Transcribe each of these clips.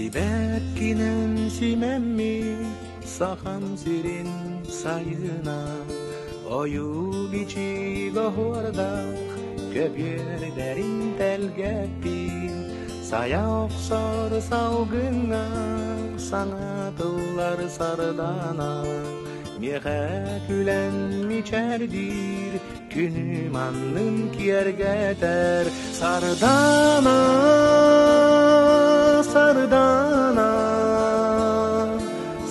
Сибэккинэн симэммит Сахам сирин сайына Ойуу-бичик оһуордаах Көбүөрдэрин тэлгэппит Сайа охсор салгыҥҥа Саҥа тыллар сардаана Миэхэ күлэн мичээрдиир Күнүм аннын киэргэтэр Сардаана, Сардаана,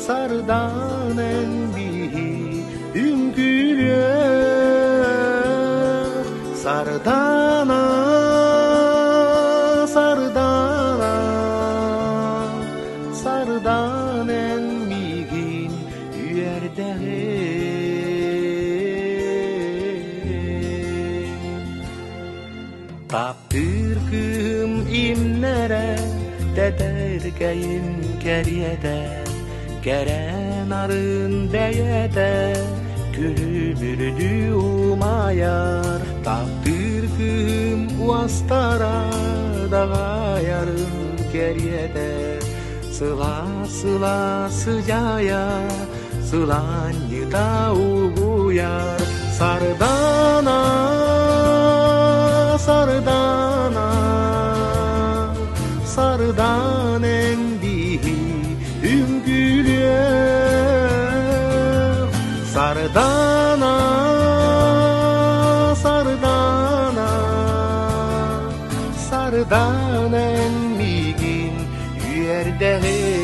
Сардаана эн биһи үҥкүүлүөх Сардаана, Сардаана, Сардаана эн миигин үөрдэҕин. Таптыыр кыыһым имнэрэ, тэтэркэйим кэриэтэ, кэрэ нарын бэйэтэ, күлүмүрдүү умайар. Таптыыр кыыһым уостара, даҕайарын кэриэтэ, Сыла-сыла сыдьаайа, сылаанньыта угуйар Сардаана, Сардаана, Сардаана эн биһи үҥкүүлүөх Сардаана, Сардаана, Сардаана эн миигин үөрдэҕин.